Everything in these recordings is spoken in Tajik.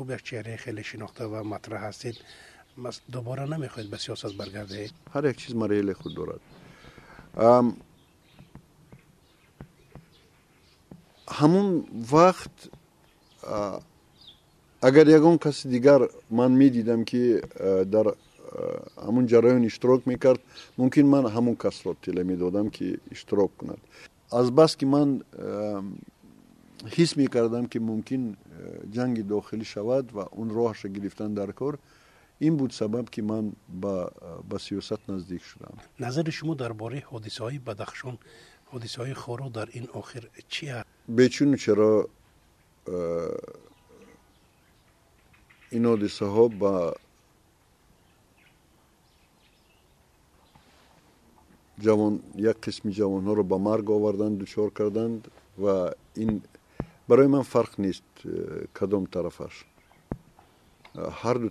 Хуб, як чеҳраи хеле шинохта ва матраҳ ҳастед. Дубора намехоҳед ба сиёсат баргардед? Ҳар як чиз марҳилаи худ дорад. Ҳамун вақт агар ягон каси дигар ман медидам, ки дар ҳамун ҷараён иштирок мекард, мумкин ман ҳамун касро тела медодам, ки иштирок кунад. Азбаски ман ҳис мекардам, ки мумкин ҷанги дохилӣ шавад ва он роҳаша гирифтан дар кор, ин буд сабаб, ки ман ба сиёсат наздик шудам. Назари шумо дар бораи ҳодисаҳои Бадахшон, ҳодисаҳои Хоруғ дар ин охир чи аст? Бечуну чаро ин ҳодисаҳо ба ҷавон, як қисми ҷавонҳоро ба марг оварданд, дучор карданд ва ин барои ман фарқ нест, кадом тарафаш, ҳар ду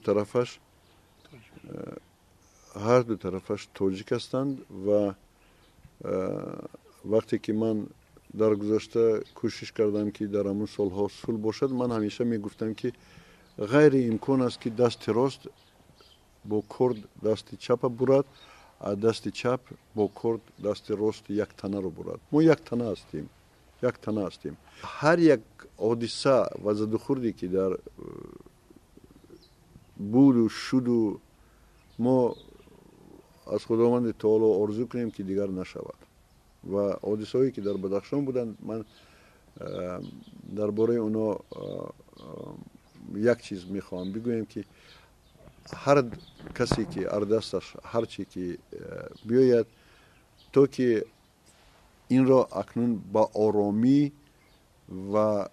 тарафаш тоҷик ҳастанд. Ва вақте ки ман дар гузашта кӯшиш кардам, ки дар ҳамун солҳо сулҳ бошад, ман ҳамеша мегуфтам, ки ғайриимкон аст, ки дасти рост бо корд дасти чапа бурад, а дасти чап бо корд дасти рости як танаро бурад. Мо як тана ҳастем, як тана ҳастем. Ҳар як ҳодиса ва задухӯрде, ки дар буду шуду, мо аз Худованди таоло орзу кунем, ки дигар нашавад. Ва ҳодисаҳое, ки дар Бадахшон буданд, ман дар бораи онҳо як чиз мехоҳам бигӯям, ки ҳар касе ки ҳар дасташ ҳар че ки биёяд, то ки инро акнун ба оромӣ ва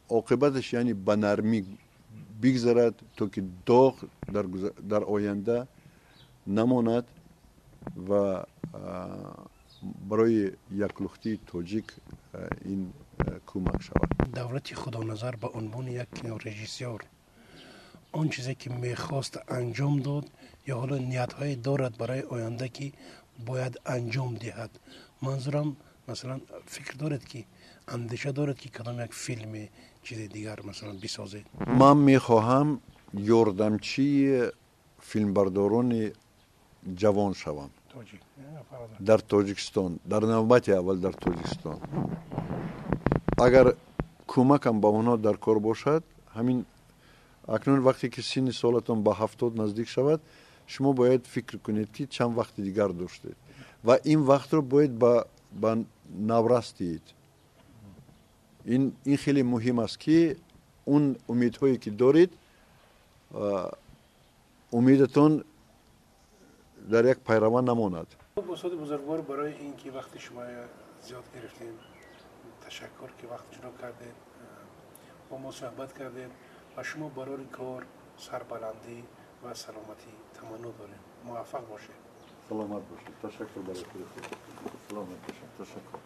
оқибаташ, яъне ба нармӣ бигзарад, то ки доғ дар оянда намонад ва барои яклухтии тоҷик ин кӯмак шавад. Давлати Худоназар ба унвони як кинорежиссёр он чизе, ки мехост, анҷом дод ё ҳоло ниятҳое дорад барои оянда, ки бояд анҷом диҳад? Манзурам, масалан, фикр доред, ки андеша доред, ки кадом як филме, чизи дигар, масалан, бисозед? Ман мехоҳам ёрдамчии филмбардорони ҷавон шавам дар Тоҷикистон, дар навбати аввал дар Тоҷикистон. Агар кӯмакам ба онҳо дар кор бошад. Ҳамин акнун вақте ки синни солатон ба 70 наздик шавад, шумо бояд фикр кунед, ки чанд вақти дигар доштед ва ин вақтро бояд ба наврас диҳед. Ин хеле муҳим аст, ки он умедҳое, ки доред, умедатон дар як пайрава намонад. Устоди бузургвор, барои ин ки вақти шумо зиёд гирифтем, ташаккур, ки вақт ҷудо кардед, бо мо суҳбат кардед. Ва шумо барори кор, сарбаландӣ ва саломатӣ таманно дорем. Муваффақ бошед. Саломат бошед, ташаккур барои, саломат бошед, ташаккур.